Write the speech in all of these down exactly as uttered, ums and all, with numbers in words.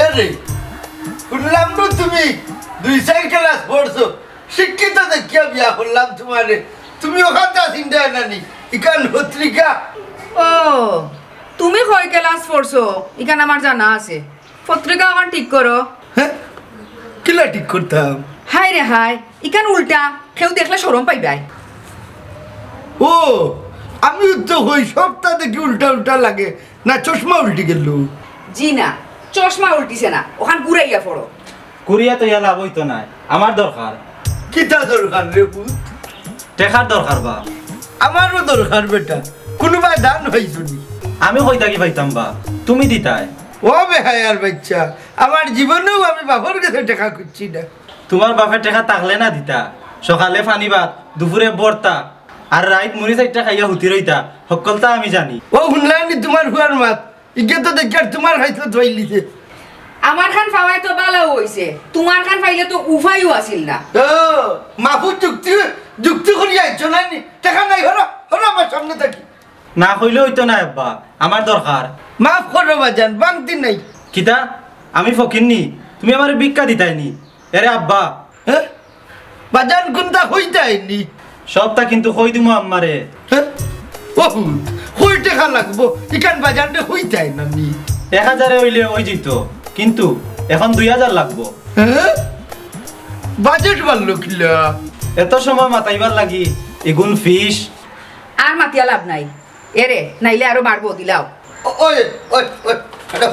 এরে, হুনলাম নু তুমি দুই চাইর class পড়ছো, শিক্ষিত দেখিয়া বিয়া করলাম তুমারে। তুমি অখানতা চিন্তায় নানি, ইখান পত্রিকা। ও, তুমি কয় class পড়ছো, ইখান আমার জানা আছে। পত্রিকা অখান ঠিক করো। হে? কিলা ঠিক করতাম? হায়রে হায়, ইখান উল্টা, কেউ দেখলে শরম পাইবায়। ও, আমিও তো কই, সবতা দেখি উল্টা উল্টা লাগে। না, চশমা উল্টি গেল? জি না, চশমা উল্টিছে না, অখান ঘুরাইয়া পড়ো। ঘুরিয়া তো ইয়া লাভ অইতো নায়, আমার দরকার। কিতা দরকার রে পুত? টেকার দরকার বা। আমারও দরকার বেটা, কুনুবায় দান পাইছো নি? আমি কই থাকি পাইতাম বা, তুমি দিতায়। ও বেহায়ার বাইচ্চা, আমার জীবনেও আমি বাপর গেছে টেকা খুজছি না। তুমার বাপে টেকা থাকলে না দিতা, সকালে পানি ভাত, দুপুরে ভর্তা, আর রাইত মুড়ি চাইরটা খাইয়া হুতি রইতা, হক্কলতা আমি জানি। ও হুনলায় নি তুমার ফুয়ার মাত, ইগে তো দেখিয়ার তুমার খাইছলত পাইলিছে। আমার খান পাওয়ায় তো ভালাউ অইছে, তুমার খান পাইলে তো উপায়ও আছিল না। ও, মাফু যুক্তি, যুক্তি করিয়া আইছো না নি? টেকা নাই, হরো, হরো আমার সামনে থাকি। না কইলে অইতো নায় আব্বা, আমার দরকার। মাফ করো বাজান, বাংতি নাই। কিতা? আমি ফকির নি? তুমি আমারে ভিক্ষা দিতায় নি? এরে আব্বা। হে? বাজান কুনতা কইতায় নি? সবতা কিন্তু কই দিমু আম্মারে। হে? ও পুত, কয় টেকা লাগবো? ইখান বাজানরে কইতায় না নি? এক হাজারে অইলে অই যিতো, কিন্তু অখন দুই হাজার লাগবো। হে? বাজেট বাড়লো কিলা? এত সময় মাতাইবার লাগি ইগুন ফিস। আর মাতিয়া লাভ নাই। এরে, নাইলে আরো বাড়বো, দিলাও। ও, ওই, ওই, ওই, ম্যাডাম।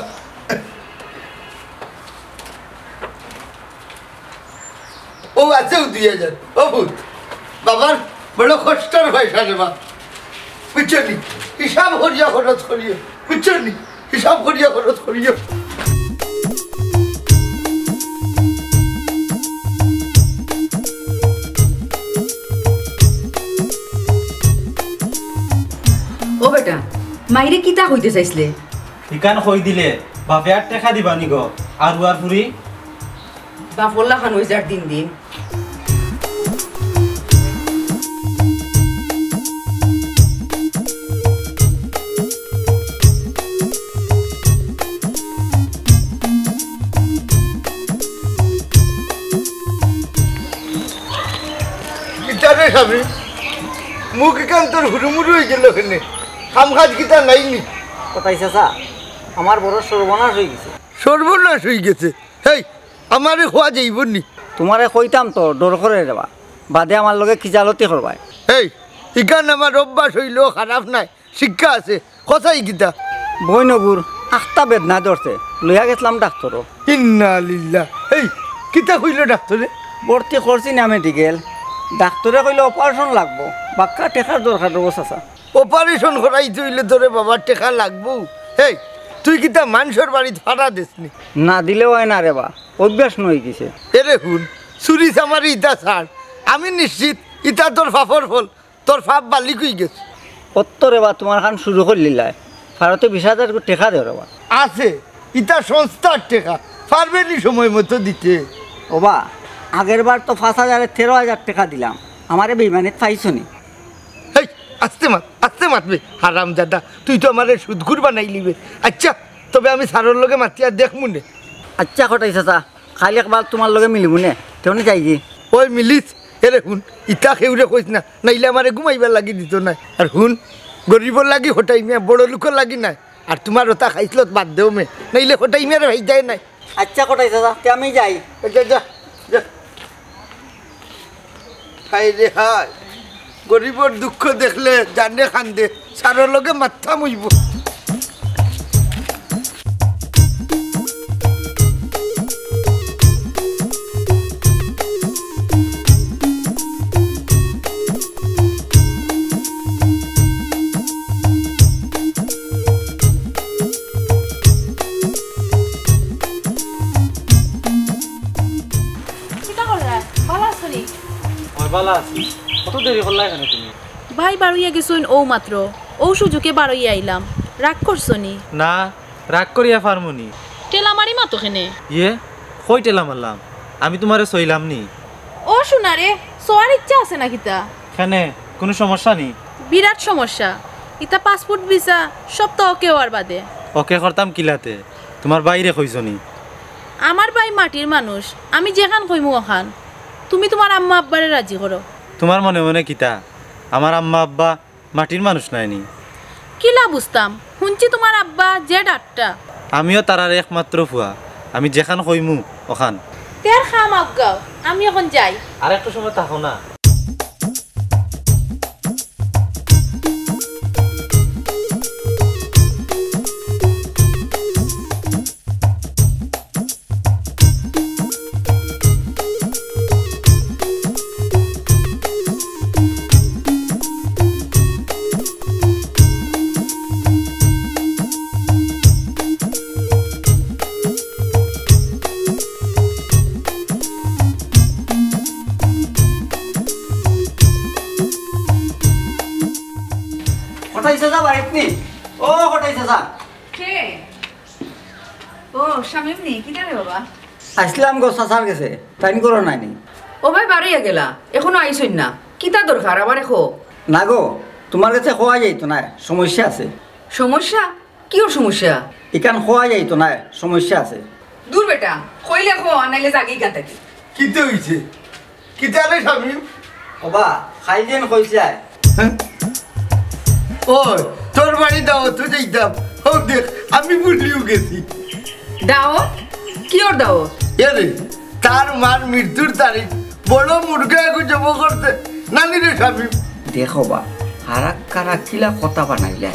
ও, আছে ও দুই হাজার। ও পুত, বাবার বড় কষ্টর পয়সা রে বা। বুঝছো নি? হিসাব করিয়া খরচ করিও। বুঝছো নি? হিসাব করিয়া খরচ করিও। ও বেটা, মাইরে কিতা কইতে চাইছলে? ইখান কই দিলে, বাপে আর টেকা দিবা নি গো? আর উয়ার ফুরি? বাপর লাখান অই যার দিন দিন। কিতা রে স্বামী, মুখ ইখান তোর হুরুমুরু অই গেল কেনে? কাম কাজ কিতা নাই নি? কটাই চাচা, আমার বড় সর্বনাশ অই গেছে। সর্বনাশ অই গেছে? হেই, আমারে কওয়া যাইবো নি? তুমারে কইতাম তো, ডর করে রে বা। বাদে আমার লগে কিজালতি করবায়। হেই, ইখান আমার অভ্যাস অইলো খারাপ নায়, শিক্ষা আছে। কছাই কিতা? বইনগুর আখতা বেদনা ধরছে, লইয়া গেছলাম ডাক্তরো। ইন্না লিল্লাহ। হেই, কিতা কইলো ডাক্তরে? ভর্তি করছি না মেডিকেল। ডাক্তরে কইলো অপারেশন লাগবো, বাক্কা টেকার দরকার রবো চাচা। অপারেশন করাইতে অইলে তোরে বাবার টেকা লাগবো। হেই, তুই কিতা মানষর বাড়িত ফাড়া দেস নি? না দিলেও অয় না রে বা, অভ্যাস নই গেছে। এরে হুন, চুরি চামারি ইতা ছাড়। আমি নিশ্চিত ইতা তোর পাপর ফল, তোর পাপ বালিক অই গেছে। অত্ত রে বা, তুমার খান শুরু করিলিলায়। ফারতে বিশ হাজার টেকা দেও রে বা। আছে, ইতা সংস্থার টেকা, পারবে নি সময় মতো দিতে? ও বা, আগের বার তো পাঁচ হাজারে তেরো হাজার টেকা দিলাম, আমারে বেইমানিত পাইছো নি? হেই, আস্তে মাত, আস্তে মাত বে, হারামজাদা, তুই তো আমারে সুদখুর বানাইলি বে। আইচ্ছা, তবে আমি স্যারর লগে মাতিয়া দেখমু নে। আইচ্ছা কটাই চাচা, কাইল একবার তুমার লগে মিলিমু নে, তেমনি যাইগি। ওই মিলিস, এরে হুন, ইতা কেউরে কইস না, নাইলে আমারে ঘুমাইবার লাগি দিতো নায়। আর হুন, গরিবর লাগি কটাই মিয়া, বড় লোকর লাগি নায়। আর তুমার ওতা খাইছলত বাদ দেও মে, নাইলে কটাই মিয়ারে ভাইদায় নায়। আইচ্ছা কটাই চাচা, তে আমি যাই। যা, যা, যা। হায় রে হায়, গরিবর দুঃখ দেখলে জানে কান্দে, স্যারর লগে মাততাম অইবো। কিতা কররা? ভালা আছো নি? অয়, ভালা আছি। কত দেরি করলায় কেনে তুমি? ভাই বারইয়া গেছইন অউ মাত্র। অউ সুযোগে বারইয়া আইলাম। রাগ করছো নি? না, রাগ করিয়া পারমু নি। ঠেলা মারি মাতো কেনে? ইয়ে, কই ঠেলা মারলাম? আমি তুমারে ছইলাম নি। ও সোনা রে, ছওয়ার ইচ্ছা আছে না কিতা? কেনে, কুনু সমস্যা নি? বিরাট সমস্যা। ইতা পাসপোর্ট ভিসা সব তো ওকে অওয়ার বাদে। ওকে করতাম কিলাতে? তুমার ভাইরে কইছো নি? আমার ভাই মাটির মানুষ, আমি যেখান কইমু অখান। তুমি তুমার আম্মা আব্বারে রাজি করো। তুমার মনে মনে কিতা? আমার আম্মা আব্বা মাটির মানুষ নায়নি? কিলা বুঝতাম, হুনছি তুমার আব্বা যে ডাক্তার। আমিও তারার একমাত্র ফুয়া, আমি যেখান কইমু অখান। তের খাম আগাও, আমি অখন যাই। আর একটু সময় থাকো না। কটাই চাচা বাড়িত নি? ও কটাই চাচা। কে? ও, শামীম নি? কিতা রে বাবা? আইছলাম গো চাচার গেছে, তাইন ঘরো নাইনি। ও ভাই, বারইয়া গেলা, এখনো আইছইন না। কিতা দরকার আবার কও? না গো, তুমার গেছে কওয়া যাইতো নায়, সমস্যা আছে। সমস্যা? কিওর সমস্যা? ইখান কওয়া যাইতো নায়, সমস্যা আছে। দূর বেটা, কইলে কও, আর নাইলে যাগি ইখান থাকি। কিতা অইছে? কিতা রে শামীম? ওবা, খাইলেন কইছলায়। হ্যাঁ? ওই, তোর বাড়ি দাওয়াতো যাইতাম। ও দেখ, আমি ভুলিও গেছি। দাওয়াত? কিওর দাওয়াত? এরে, তার মার মৃত্যুর তারিখ, বড় মুরগা এগু জব করতে। নানি রে শামীম। দেখো বা, হারাক কারা কিলা কথা বানাইলা।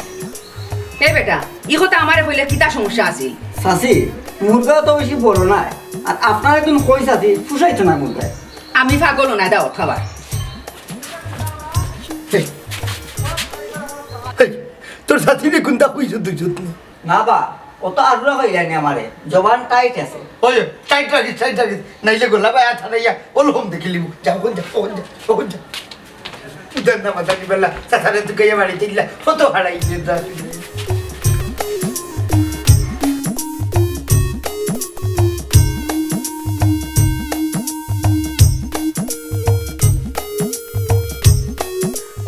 এ বেটা, ই কথা আমারে কইলে কিতা সমস্যা আছিল? চাচি, মুরগা তো বেশি বড় নায়। আর আপনারে তুমি কই চাচি, ফুসাইতো না মুরগায়। আমি পাগল না দাওয়াত খাবার। এই, এই, তোর চাচিরে কুনতা কইছো দুইজন? না বা, অত আরুরা কইলায়নি আমারে, জবান টাইট আছে। ওই, টাইট রাখিস, টাইট রাখিস, নাইলে গলা বায়া থানাইয়া, ওলকম দেখিলিমু। যা, ওখান যা, ওখান যা, ওখান যা। ইদার না মাথা নিবেলা, চাচারে তুকাইয়া বাড়ি দিলা, কত হারাই দিয়ে যা।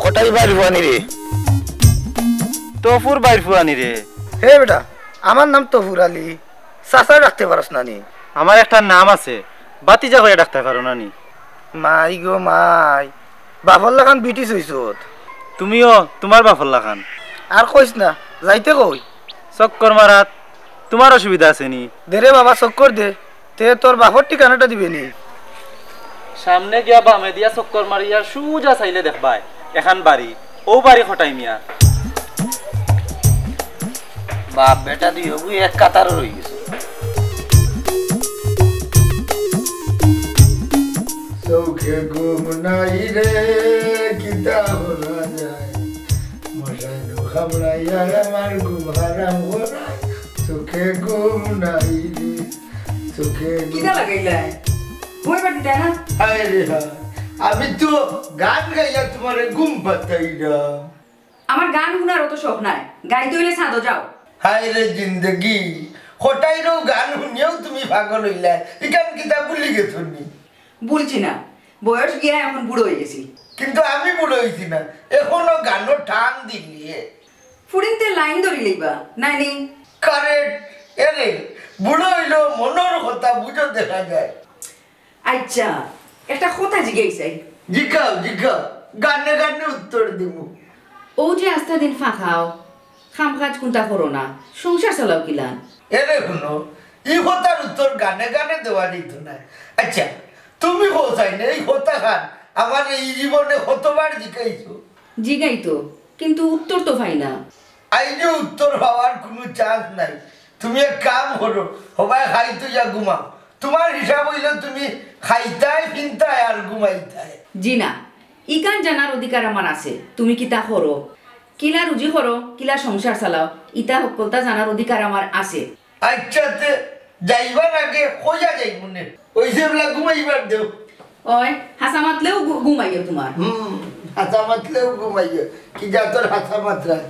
কটাই বাইর ফুয়ানি রে? তফুর বাইর ফুয়ানি রে। হে বেটা, আমার নাম তফুর আলী। চাচা ডাকতে পারস না নি? আমার একটা নাম আছে, বাতিজা কইয়া ডাকতে পারো না নি? মাই গো মাই, বাফর লাখান বিটিস অইছত। তুমিও তুমার বাফর লাখান। আর কইস না, যাইতে কই? চক্কর মারাত তুমার অসুবিধা আছে নি? দে রে বাবা, চক্কর দে। তে তোর বাফর ঠিকানাটা দিবে নি? সামনে গিয়া বামে দিয়া চক্কর মারিয়া সুজা চাইলে দেখবায় এখান বাড়ি, অউ বাড়ি কটাই মিয়া। বাপ বেটা দুইওগু এক কাতারো রইগেছে। চোখে ঘুম নাই রে, কিতা করা যায়? মশায় নু কামড়াইয়া আমার ঘুম হারাম করায়। চোখে ঘুম নাই রে, চোখে ঘুম কিতা লাগাইলায়? ঘুমাইবার দিতায় না? হায় রে হায়, আমি তো গান গাইয়া তুমারে ঘুম পাতাইরাম। আমার গান হুনার অত শখ নাই, গাইতে অইলে ছাদো যাও। হায় রে জিন্দেগি, কটাইরও গান হুনিয়াও তুমি পাগল অইলায়, ইখান কিতা ভুলি গেছো নি? ভুলছি না, বয়স গিয়া এখন বুড়ো অইগেছি। কিন্তু আমি বুড়ো অইছি না, এখনো গানো টান দিলিয়ে। ফুড়িন্তে লাইন ধরিলিবা, নায়নি? কারেক্ট, এরে, বুড়ো অইলেও মনর কথা বুঝো দেখা যায়। আইচ্ছা, একটা কথা জিগাই চাই। জিগাও, জিগাও, গানে গানে উত্তর দিমু। অউ যে আস্তা দিন ফাঁকাও, কাম কাজ কুন্তা করো না, সংসার চালাও কিলান? এরে হুনো, ই কথার উত্তর গানে গানে দেওয়া যাইতো নায়। আইচ্ছা, তুমি কও চাইন, এই কথাখান আমারে ই জীবনে কতবার জিগাইছো? জিগাইতো, কিন্তু উত্তর তো পাই না। আইজও উত্তর পাওয়ার কুনু chance নাই। তুমি এক কাম করো, হবায় খাইত অইয়া ঘুমাও। তুমার হিসাব অইলো তুমি খাইতায়, ফিনতায় আর ঘুমাইতায়। জি না, ইখান জানার অধিকার আমার আছে, তুমি কিতা করো, কিলা রুজি করো, কিলা সংসার চালাও, ইতা হক্কলতা জানার অধিকার আমার আছে। আইচ্ছা, তে যাইবার আগে কইয়া যাইমুনে। অইছে বুলে ঘুমাইবার দেও। অয়, হাছা মাতলেও ঘু-, ঘুম আইও তুমার। হুম, হাছা মাতলেও ঘুম আইও। কি জাতর হাছা মাতরায়?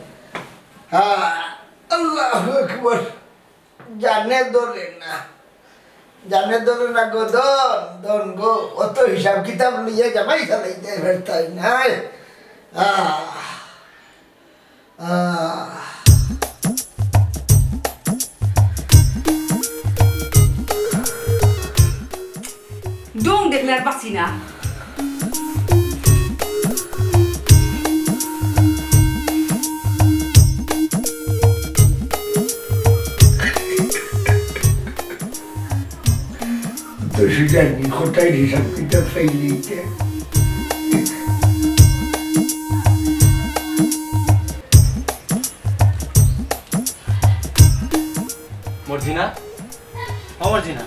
হ্যাঁ, আল্লাহু আকবার। জানে ধরে না। জানে ধরে না গো, ধন, ধন গো। অত হিসাব কিতাব লইয়া জামাই চালাইতে পারতায় নায়। আহ। আহ। আর বাঁচি না। দোষী জানি কোথায় হিসাব কিতাব চাইলে এটা। মর্জিনা, ও মর্জিনা।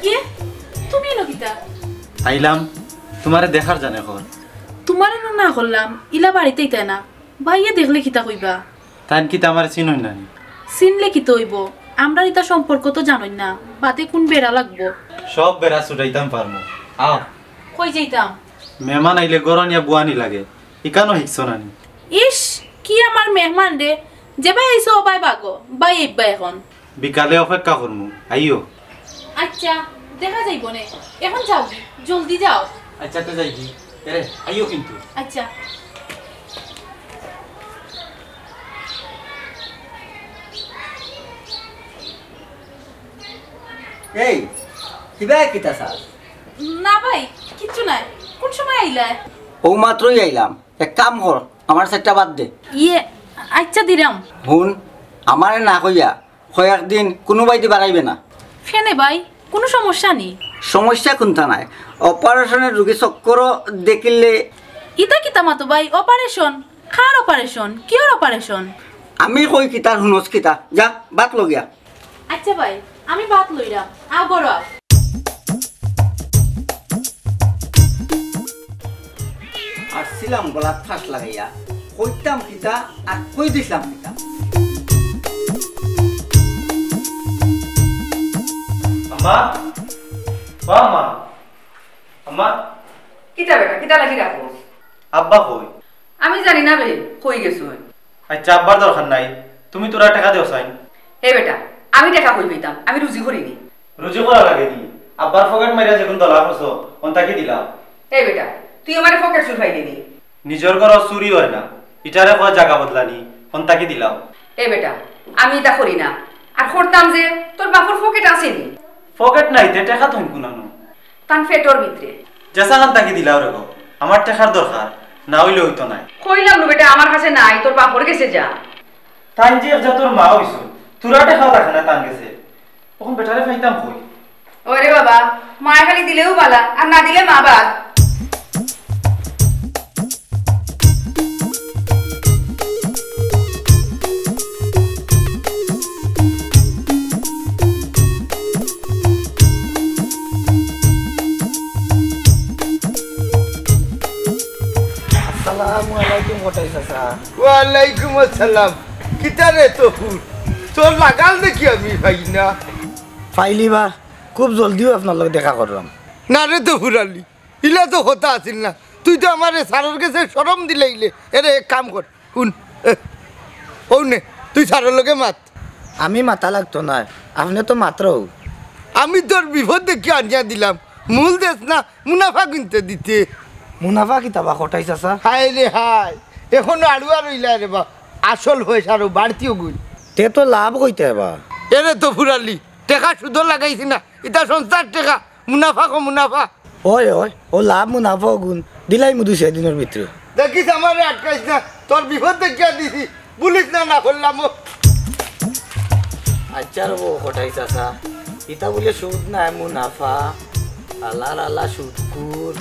কে? তুমি এনো কিতা? আইলাম, তুমারে দেখার জানে কর। তুমারে না, না করলাম, ইলা বাড়িত আইতায় না। ভাইয়ে দেখলে কিতা কইবা? তাইন কিতা আমারে চিনইন না নি? চিনলে কিতা অইবো? আমরার ইতা সম্পর্ক তো জানইন না, বাদে কুন বেড়া লাগবো? সব বেড়া ছুটাইতাম পারমু। আও। কই যাইতাম? মেহমান আইলে ঘরো নিয়া বুয়ানি লাগে, ইখানও হিকছো না নি? ইস, কি আমার মেহমান রে, যেবায় আইছো অবায় বাগো, বাই আইবা এখন। বিকালে অপেক্ষা করমু, আইও। আচ্ছা, দেখা যাইবো নে। এখন যাও গি, জলদি যাও। আচ্ছা, তে যাই গি। এরে, আইও কিন্তু। আচ্ছা। এই, কিবা কিতা চাস? না ভাই, কিচ্ছু নাই। কোন সময় আইলায়? অউ মাত্রই আইলাম। এক কাম কর, আমার সেটটা বাদ দে। ইয়ে, আচ্ছা দিরাম। হুন, আমারে না কইয়া কয়েকদিন কুনুবায়দি বারাইবে না। কেনে ভাই, কুনু সমস্যা নি? সমস্যা কুনতা নাই, অপারেশনের রুগী চক্করো দেখিলে। ইতা কিতা মাতো ভাই, অপারেশন? কার অপারেশন? কিয়র অপারেশন? আমি কই কিতা, হুনস কিতা? যা, ভাত ল গিয়া। আচ্ছা ভাই, আমি ভাত লইরাম। আও ঘরো আও। আসছিলাম গলাত ফাঁস লাগাইয়া, কইতাম কিতা আর কই দিছিলাম কিতা। আম্মা, ও আম্মা, আম্মা। কিতা বেটা, কিতা লাগি রাখো? আব্বা কই? আমি জানি না বে, কই গেছইন। আচ্ছা, আব্বার দরকার নাই, তুমি থুড়া টেকা দেও চাইন। এ বেটা, আমি টেকা কই পাইতাম? আমি রুজি করি নি। রুজি করা লাগে নি? আব্বার পকেট মারিয়া যেগুন ধলা করছো, অন থাকি দিলাও। এ বেটা, তুই আমারে পকেট চুর পাইলে নি? নিজর ঘরো চুরি অয় না, ইটারে কয় জাগা বদলানি, অন থাকি দিলাও। এ বেটা, আমি ইতা করি না। আর করতাম যে, তোর বাপর পকেট আছে নি? পকেট নাই, তে টেকা থইন কুনানো? তান পেটর ভিতরে। যেছা খান থাকি দিলাও রে গো, আমার টেকার দরকার, না অইলে অইতো নায়। কইলাম নু বেটা, আমার কাছে নাই, তোর বাপর গেছে যা। তাইন যে এক জাতর মা অইছইন, থুড়া টেকাও রাখে না তান গেছে। অখন বেটারে পাইতাম কই? ওরে বাবা, মায় খালি দিলেও বালা, আর না দিলে মা বাদ। আসসালামু আলাইকুম কটাই চাচা। ওয়ালাইকুম আসসালাম। কিতা রে তফুর, তোর লাগাল দেখি আমি পাই না। পাইলি বা, খুব জলদিউ আপনার লগে দেখা করলাম। না রে তফুর আলী, ইলা তো কথা আছিল না। তুই তো আমারে স্যারর গেছে শরম দিলাইলে। এরে এক কাম কর, হুন, এ, অউ নে, তুই স্যারর লগে মাত। আমি মাতা লাগতো নায়, আপনে তো মাতরা অউ। আমি তোর বিপদ দেখি আনিয়া দিলাম, মূল দেস না, মুনাফা গুনতে দিতে। মুনাফা কিতা বা কটাই চাচা? হায় রে হায়, এখনো আড়ুয়া রইলা রে বা, আসল পয়সারও বাড়তিও গুন। তে তো লাভ কইতে বা। এরে তফুর আলী, টেকা সুদো লাগাইছি না, ইতা সংস্থার টেকা, মুনাফা কো মুনাফা। অয়, অয়, অউ লাভ মুনাফা অগুন, দিলাইমু দুই চাইর দিনর ভিতরে। দেখিস আমারে আটকাইস না, তোর বিপদ দেখিয়া দিছি, বলিস না, না করলাম ও। আচ্ছা রে বউ, কটাই চাচা, ইতা বুলে সুদ নায় মুনাফা, আল্লার আল্লা সুদখুর।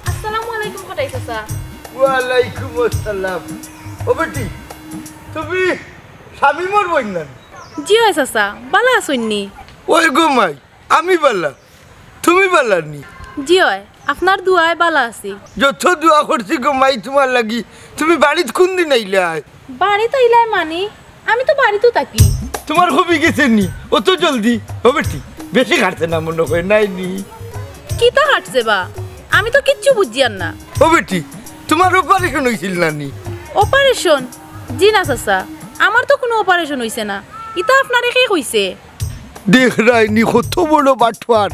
আসসালামু আলাইকুম কটাই চাচা। ওয়ালাইকুম আসসালাম। ও বেটি, তুমি শামিমর বইন না? জি অয় চাচা, বালা আছইন নি? ওই গো মাই, আমি বালা, তুমি বালা নি? জি অয়, আপনার দোয়ায় বালা আছি। যত দোয়া করছি গো মাই তুমার লাগি, তুমি বাড়িত কুনদিন আইলায়? বাড়িত আইলায় মানি, আমি তো বাড়িতউ থাকি। তুমার হবি গেছে নি অত জলদি? ও বেটি, বেশি খাটছে না মনো অয়, নায় নি? কিতা খাটছে বা? আমি তো কিচ্ছু বুঝিয়ার না। ও বেটি, তুমার অপারেশন অইছিল না নি? অপারেশন? জি না চাচা, আমার তো কুনু অপারেশন অইছে না। ইতা আপনারে কে কইছে? দেখরায় নি কত বড় বাটপার।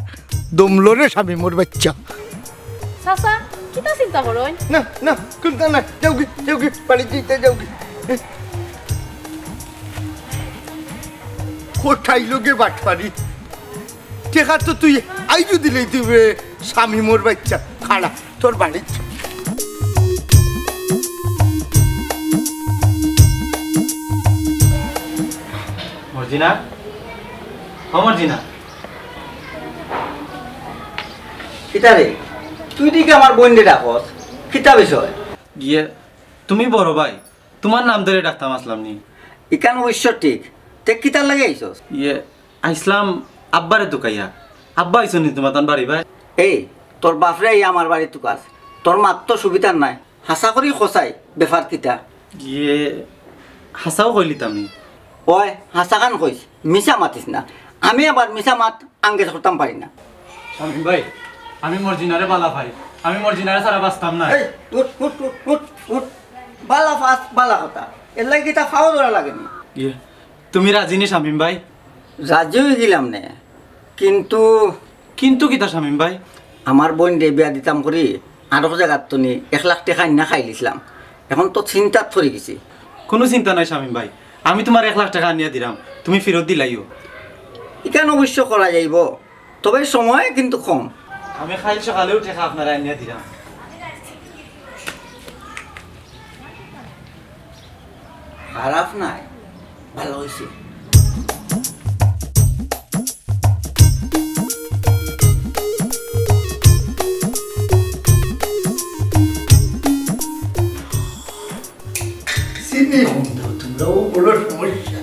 দমলো রে শামিমর বাইচ্চা। চাচা, কিতা চিন্তা করইন? না, না, কুন্তা না, যাওগি, যাওগি, বাড়িত যাইতা যাওগি। কোথায় লোকে বাটপারি? টেকা তো তুই আইজু দিলেই তুই রে শামিমর বাইচ্চা। খাড়া, তোর বাড়িত। মর্জিনা, ও মর্জিনা। কিতা রে? তুই দেখি আমার বইনরে ডাকস। কিতা বিষয়? ইয়ে, তুমি বড় ভাই, তুমার নাম ধরি ডাকতাম আছলাম নি। ইখান অবশ্য ঠিক। তে কিতার লাগি আইছস? ইয়ে, আইছলাম আব্বারে তুকাইয়া। আব্বা আইছইন নি তুমার তান বাড়ি ভাই? এই, তোর বাফরে আইয়া আমার বাড়িত তুকাস। তোর মাত তো সুবিধার নায়। হাছা করি কছাইন, বেফার কিতা? ইয়ে, হাছাউ কইলিতাম নি। ওই, হাছাখান কইস, মিছা মাতিস না। আমি আবার মিছা মাত আঙ্গেজ করতাম পারি না। শামিম ভাই, আমি মর্জিনারে বালা পাই, আমি মর্জিনারে ছাড়া বাঁচতাম না। এই, উঠ, উঠ, উঠ, উঠ, উঠ। বালা পাস, বালা কথা। এরলাগি কিতা ফাও ধরা লাগে নি? ইয়ে, তুমি রাজি নি শামিম ভাই? রাজি অইগেলাম নে, কিন্তু কিন্তু কিতা শামিম ভাই? আমার বইনরে বিয়া দিতাম করি আরক জাগাত থনে এক লাখ টেকা আনিয়া খাইলিছলাম। এখন তো চিন্তাত পড়ি গেছি। কুনু চিন্তা নাই শামিম ভাই, আমি তুমার এক লাখ টেকা আনিয়া দিরাম, তুমি ফিরত দিলাইও। ইখান অবশ্য করা যাইবো, তবে সময় কিন্তু কম। আমি কাইল সকালেউ টেকা আপনারে আনিয়া দিরাম। খারাপ নায়, ভালা অইছে। চিনি কম দেও তুমরা, অউ বড় সমস্যা।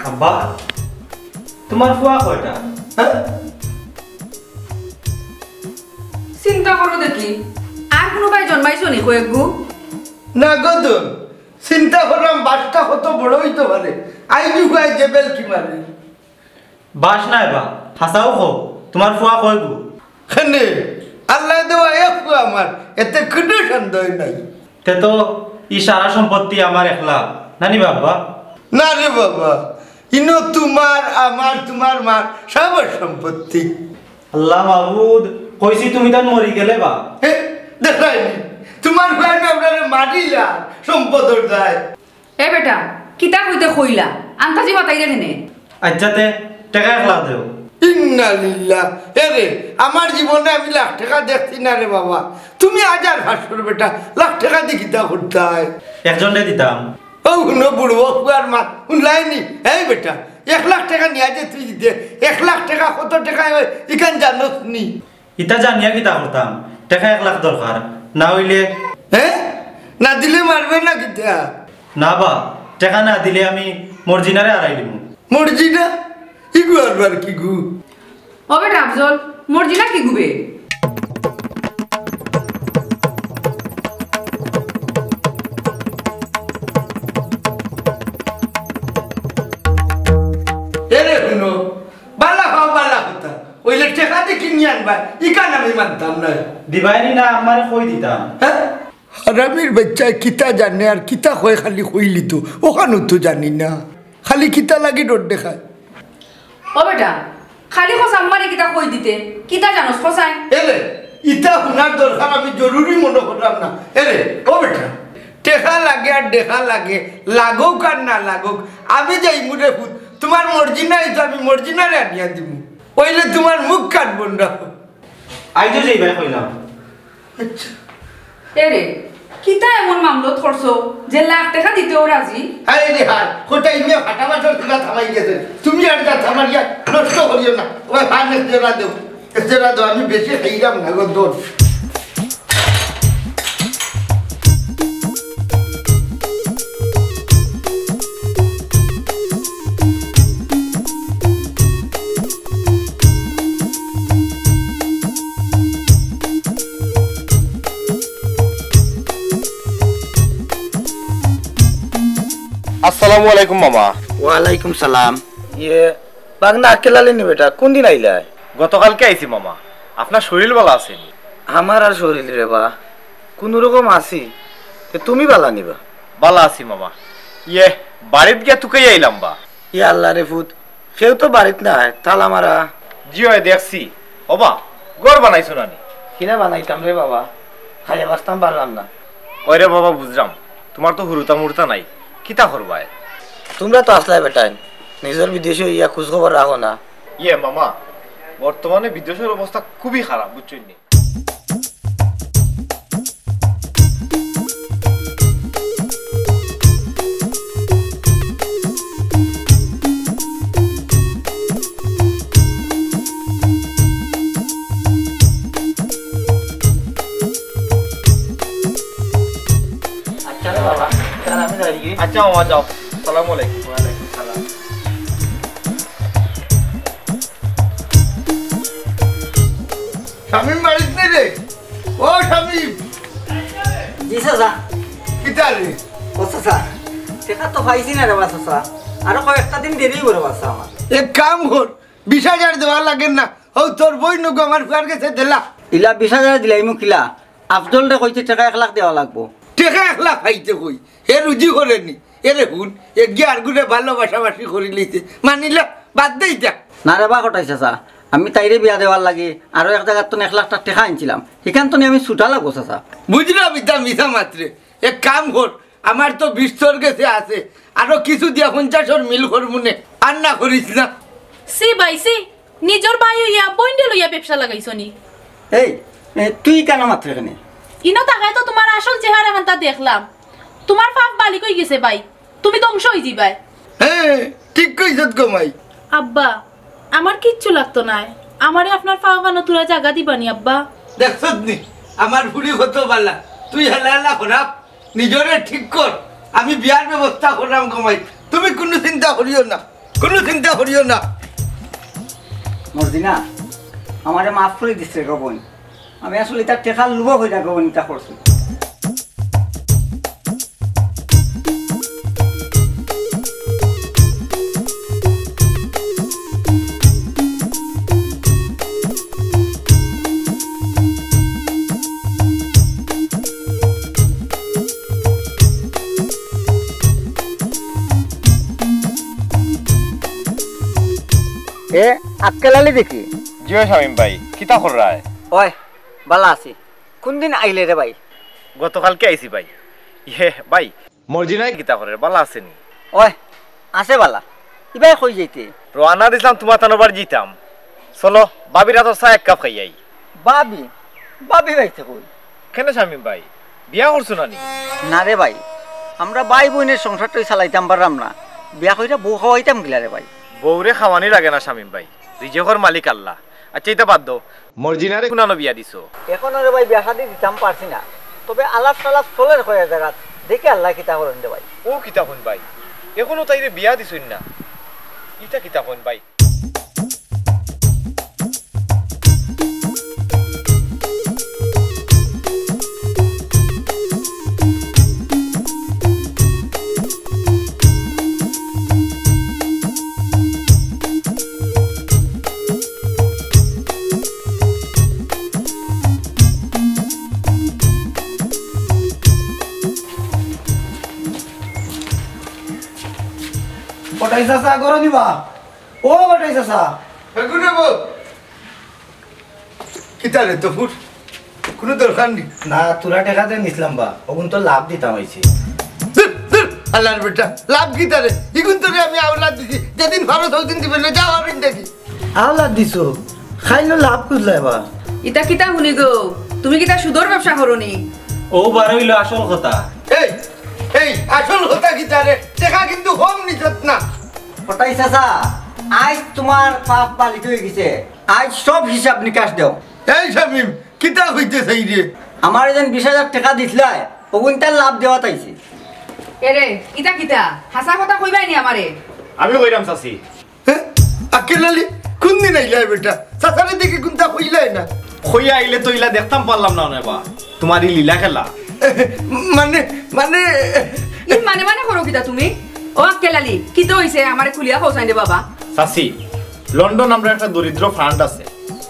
আব্বা, তুমার ফুয়া কয়টা? হ্যাঁ? চিন্তা করো দেখি, আর কুনু ভাই জন্মাইছো নি কয়েকগু? না গো দোন, চিন্তা করলাম বাসটা কত বড় অইতো পারে। আইজু কয় যে বেলকি মারে। বাস নায় বা, হাছাউ কও, তুমার ফুয়া কয়গু? কেনে, আল্লায় দেওয়া এক ফুয়া আমার, এতে কুনু সন্দেহ নাই। তে তো ই সারা সম্পত্তি আমার একলা, নানি বাবা? না রে বাবা, ইনো তুমার, আমার, তুমার মার সবর সম্পত্তি। আল্লাহ মাবুদ, কইছি তুমি তান মরি গেলে বা। হে, দেখরায়নি, তুমার ফুয়ায় না আপনারে মারিলা সম্পদর দায়। এ বেটা, কিতা কইতে কইলা? আন্তাজি মাতাইরে কেনে? আইচ্ছা তে, টেকা এক লাখ দেও। ইন্না লিল্লাহ। এ রে, আমার জীবনে আমি লাখ টেকা দেখছি না রে বাবা। তুমি হাজার পাঁচশোর বেটা, লাখ টেকা দি কিতা করতায়? একজনরে দিতাম। অউ হুনো বুড়ো ফুয়ার মাত, হুনলায়নি? এই বেটা, এক লাখ টেকা নিয়া যে তুই দে, এক লাখ টেকা কত টেকা অয়, ইখান জানোস নি? ইতা জানিয়া কিতা করতাম? টেকা এক লাখ দরকার, না অইলে হে? না দিলে মারবে না কিতা? না বা, টেকা না দিলে আমি মর্জিনারে হারাই দিমু। মর্জিনা? ইগু আবার কিগু? ও বেটা আফজল, মর্জিনা কিগু বে? এরে হুনো, বালা হও, বালা কথা। অইলে টেকা দি কিনি আনবা, ইখান আমি মানতাম নায়। দিবায়নি না, আমারে কই দিতাম। হে? হারামির বাইচ্চায় কিতা জানে আর কিতা কয়, খালি কইলিতো, অখানউ তো জানি না। খালি কিতা লাগি ডর দেখায়। ও বেটা, খালি কছ আম্মারে কিতা কই দিতে, কিতা জানোস কছাইন? এরে, ইতা হুনার দরকার আমি জরুরি মনো করলাম না। এরে, ও বেটা, টেকা লাগে আর দেখা লাগে, লাগউক আর না লাগউক, আমি যাইমু রে ফুত, তুমার মর্জি নাই তো আমি মর্জিনারে আনিয়া দিমু, অইলে তুমার মুখ কাটবো না। আইজো যাইবায় কইলাম। আইচ্ছা। এরে, কিতা এমন মামলত করছো যে লাখ টেকা দিতেও রাজি? হায় রে হায়, কোথায় ইমে ফাটাফাটর দিলা থামাই গেছে। তুমি আর যা থামারিয়া নষ্ট করিও না। ওই ফান এক জোড়া দেও, এক জোড়া দেও, আমি বেশি খাইলাম না গো, দোষ। আসসালামু আলাইকুম মামা। ওয়ালাইকুম সালাম। ইয়ে, বাগনা আক্কেল আলী নি বেটা, কুনদিন আইলায়? গতকালকে আইছি মামা। আপনার শরীর বালা আছে নি? আমার আর শরীর রে বা, কুনু রকম আছি। তে তুমি বালা নি বা? বালা আছি মামা। ইয়ে, বাড়িত গিয়া তুকাই আইলাম বা। ইয়া আল্লাহ রে ফুত, কেউ তো বাড়িত নাই, তালা মারা। জি অয়, দেখছি। ওবা, ঘর বানাইছো না নি? কিলা বানাইতাম রে বাবা, খাইয়া বাঁচতাম পারলাম না। ওই রে বাবা, বুঝলাম, তুমার তো হুরুতা মুরুতা নাই, কিতা করবায়? তুমরা তো আছলায় বেটাইন, নিজর বিদেশে অইয়া খোঁজ খবর রাখো না। ইয়ে মামা, বর্তমানে বিদেশর অবস্থা খুবই খারাপ, বুঝছইন নি? আচ্ছা রে বাবা, তাহলে আমি যাই গি। আচ্ছা মামা, যাও। সালাম আলাইকুম। ওয়ালাইকুম সালাম। শামিম বাড়িত নাই রে? ও শামিম। জি চাচা। কিতা রে? ও চাচা, টেকা তো পাইছি না রে বা চাচা, আরো কয়েকটা দিন দেরি অইবো রে বা চাচা আমার। এক কাম কর, বিশ হাজার দেওয়া লাগে না, অউ তোর বইন নু আমার ফুয়ার গেছে দিলা। ইলা বিশ হাজার দিলাইমু কিলা? আফজলরে কইছি টেকা এক লাখ দেওয়া লাগবো। টেকা এক লাখ পাইতে কই, হে রুজি করে নি। এরে হুন, এগিয়ে আরগুরে ভালোবাসাবাসি করিলিছে, মানিলা, বাদ দে ইতা। না রে বা কটাই চাচা, আমি তাইরে বিয়া দেওয়ার লাগি আরো এক জাগাত তনে এক লাখ টেকা আনছিলাম, হিখান তনে আমি ছুটা লাগবো চাচা। বুঝলাম ইতা মিছা মাতরে, এক কাম কর, আমার তো বিশ তোর গেছে আছে, আরো কিছু দিয়া পঞ্চাশর মিল করমুনে, আর না করিস না। ছি ভাই ছি, নিজর ভাই অইয়া বইনরে লইয়া ব্যবসা লাগাইছো নি? এই, এ, তুই কেনে মাতরে কেনে? ইনো তাকায় তো তুমার আসল চেহারা খানতা দেখলাম। তুমার পাপ বালিক অইগেছে ভাই, তুমি ধ্বংস অইযিবায়। হে, ঠিক কইছত গো মাই। আব্বা, আমার কিচ্ছু লাগতো নায়, আমারে আপনার পাও খানো থুড়া জাগা দিবা নি আব্বা? দেখছত নি, আমার ফুড়ি কত ভালা, তুই হেলা হেলা খারাপ। নিজরে ঠিক কর, আমি বিয়ার ব্যবস্থা কররাম গো মাই, তুমি কুনু চিন্তা করিও না, কুনু চিন্তা করিও না। মর্জিনা, আমারে মাফ করি দিস রে গো বইন, আমি আসলে ইতা টেকার লোভো অইয়া গো বইন ইতা করছি। এ, আক্কেল আলী দেখি। জি অয় শামিম ভাই, কিতা কররায়? ওই, বালা আছি। কুনদিন আইলে রে ভাই? গতকালকে আইছি ভাই। ইয়ে ভাই, মর্জিনায় কিতা করের, বালা আছে নি? ওই, আছে বালা। ইবায় কই যাইতে? রওয়ানা দিছলাম তুমার তানর বাড়ি যিতাম। চলো, ভাবির আতর চা এক কাপ খাইয়াই। ভাবি? ভাবি বাড়িত কই? কেনে শামিম ভাই, বিয়া করছো না নি? না রে ভাই, আমরা ভাই বইনর সংসারটাই চালাইতাম পাররাম না, বিয়া কইরা বউ খাওয়াইতাম কিলা রে ভাই? বউরে খাওয়ানি লাগে না শামিম ভাই, রিজেকর মালিক আল্লাহ। আচ্ছা, ইতা বাদ দেও, মর্জিনারে কুনানো বিয়া দিছো? এখনো রে ভাই বিয়া শাদি দিতাম পারছি না, তবে আলাপ সালাপ চলের কয়েক জাগাত, দেখি আল্লায় কিতা করইন রে ভাই। ও কিতা কইন ভাই, এখনো তাইরে বিয়া দিছইন না, ইতা কিতা কইন ভাই? কটাই চাচা, ঘরো নিবা? ও কটাই চাচা। বেগুনে বল। কিতা রে তফুর? কুনু দরকার নি? না, থুড়া টেকা দে নিছলাম বা, অগুন তো লাভ দিতাম আইছি। দূর, দূর, হালার বেটা, লাভ কিতা রে? ইগুন তোরে আমি আওলাদ দিছি, যেদিন পারো সৌদিন দিবে না, যাও আমি দেখি। আওলাদ দিছো? খাইলো লাভ খুঁজলাই বা। ইতা কিতা হুনি গো? তুমি কিতা সুদর ব্যবসা করো নি? ও বার অইলো আসল কথা। এই, এই, আসল কথা কিতা রে? টেকা কিন্তু কম নিছত না। কটাই চাচা, আইজ তুমার পাপ বালিক অইগেছে। আইজ সব হিসাব নিকাশ দেও। এই শামিম, কিতা কইতে চাইরে? আমারে যেন বিশ হাজার টেকা দিছলায়, অগুনতার লাভ দেওয়াত আইছি। এরে, ইতা কিতা? হাছা কথা কইবায় নি আমারে? আমি কইরাম চাচি। হে? আক্কেল আলী, কুনদিন আইলায় বেটা? চাচারে দেখি কুনতা কইলায় না। কইয়া আইলে তো ইলা দেখতাম পারলাম না অনে বা। তুমার ই লীলা খেলা। মানে, মানে ই মানে মানে করো কিতা তুমি? ও আক্কেল আলী, কিতা অইছে? আমারে খুলিয়া কওছাইন রে বাবা। চাচি, লন্ডন আমরার একটা দরিদ্র ফান্ড আছে,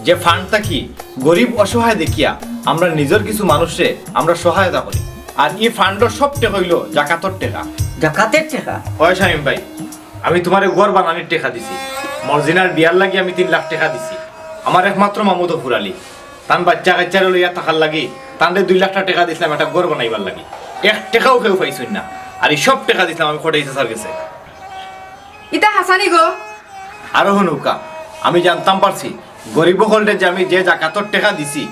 যে ফান্ড থাকি গরিব অসহায় দেখিয়া আমরা নিজর কিছু মানুষরে আমরা সহায়তা করি। আর ই ফান্ডর সব টেকা অইলো জাকাতর টেকা। জাকাতর টেকা? অয় শামিম ভাই, আমি তুমারে ঘর বানানির টেকা দিছি। মর্জিনার বিয়ার লাগি আমি তিন লাখ টেকা দিছি। আমার একমাত্র মামু তো ফুরালি, তান বাইচ্চা কাইচ্চারে লইয়া থাকার লাগি তানরে দুই লাখ টেকা দিছলাম একটা ঘর বানাইবার লাগি। এক টেকাও কেউ পাইছইন না। আর ই সব টেকা দিছলাম আমি কটাই চাচার গেছে। ইতা হাছানি গো। আরো হুনউক্কা, আমি জানতাম পারছি গরিব অকলরে যে আমি যে জাকাতর টেকা দিছি,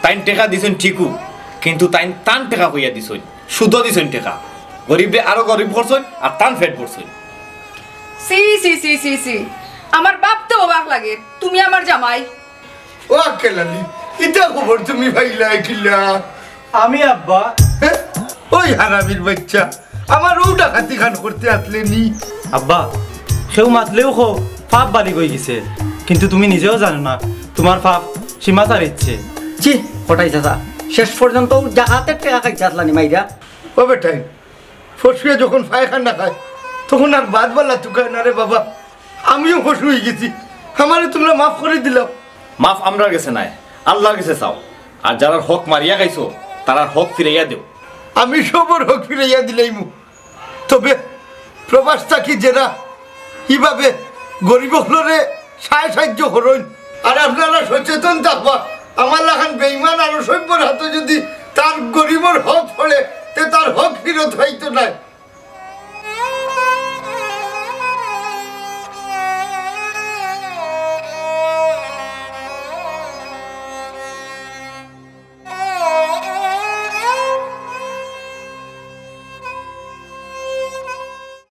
তাইন টেকা দিছইন ঠিকউ, কিন্তু তাইন তান টেকা কইয়া দিছইন, সুদো দিছইন টেকা। গরিবরে আরো গরিব করছইন আর তান পেট ভরছইন। ছি ছি ছি ছি ছি, আমার ভাবতেও অবাক লাগে, তুমি আমার জামাই। ও আক্কেল আলী, ইতা খবর তুমি পাইলায় কিলা? আমি আব্বা। হে? ওই হারামির বাইচ্চা, আমার অউ ডাকাতি খান করতে আছলে নি? আব্বা, কেউ মাতলেউ কও, পাপ বালিগ অইগেছে, কিন্তু তুমি নিজেও জানো না, তুমার পাপ সীমা ছাড়িছে। ছি, কটাই চাচা, শেষ পর্যন্ত অউ ডাকাতের টেকা খাইতে আছলা নি মাইরা? ও বেটাইন, পশুয়ে যখন পায়খানা খায়, তখন আর ভাত বালা তুকায় না রে বাবা। আমিও পশু অইগেছি, আমারে তুমরা মাফ করি দিলাও। মাফ আমরার গেছে নায়, আল্লার গেছে চাও। আর যারার হক মারিয়া খাইছো, তারার হক ফিরাইয়া দেও। আমি সবর হক ফিরাইয়া দিলাইমু, তবে প্রবাস থাকি যেরা ইভাবে গরিব অকলরে সায় সাহায্য করইন, আর আপনারা সচেতন থাকবা, আমার লাখান বেইমান আর অসভ্যর হাতো যদি তার গরিবর হক পড়ে, তে তার হক ফিরত পাইতো নায়।